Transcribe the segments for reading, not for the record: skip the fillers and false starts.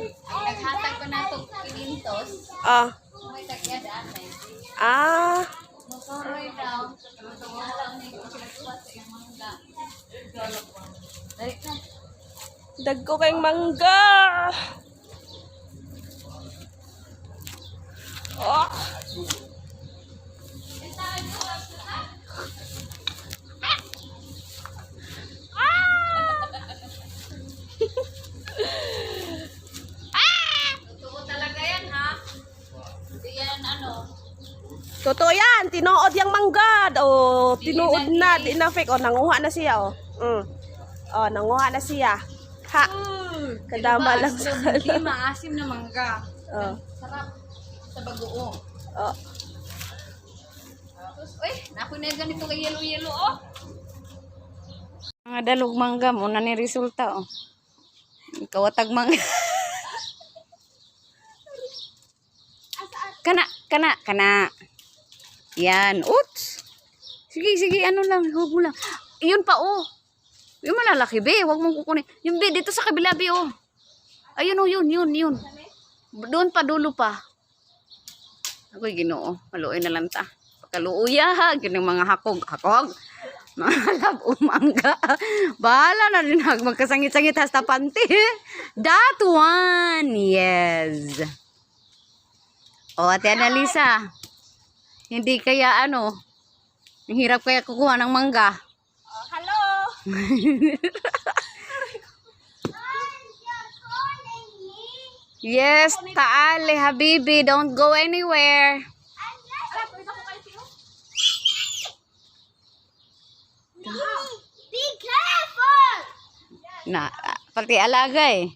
Naghatag pa nato 500. May tagyadaan eh. Mosoroy daw. Alam ni ko sila kuha sa iyang mangga. Dali na. Dagko kayong mangga. Oh. Totoo talaga yan ha. Hindi yan ano. Totoo yan, tinuod yung mangga. O, tinuod na, di na fake. O, nanguha na siya, oh. O, nanguha na siya. Ha! Kadama lang sa Hindi maasim na mangga. Oh. Sarap sa bagoong. Oh. Tapos, uy, naku na ganito kay yellow-yellow, oh. Mga dalog mangga mo na ni resulta oh. Kawatag mangga. Kana, kana, kana. Yan, uts. Sige, sige, ano lang, huwag mo lang. Yun pa oh. Yung malalaki, be, huwag mong kukunin. Yung be, dito sa kabila, be, oh. Ayun oh, yun, yun, yun. Doon pa, dulo pa. Ako'y Ginoo, maluoy na lang ta. Pagkaluoya, yun yung mga hakog, hakog. Mga lab umangga. Bahala na rin magkasangit-sangit hasta panty. That one, yes. O, Ate Annalisa, hindi kaya ano, ang hirap kaya kukuha ng mangga. Oh, hello! Yes, taali, habibi, don't go anywhere. Be careful! Na, pati alaga eh.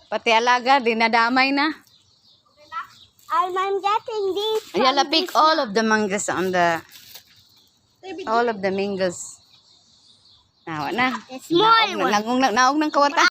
Pati alaga, dinadamay na. I'm getting these. Ayala, pick all of the mangoes on the... All of the mangoes. Nawa na. The small Naog, naog, naog ng kawatan.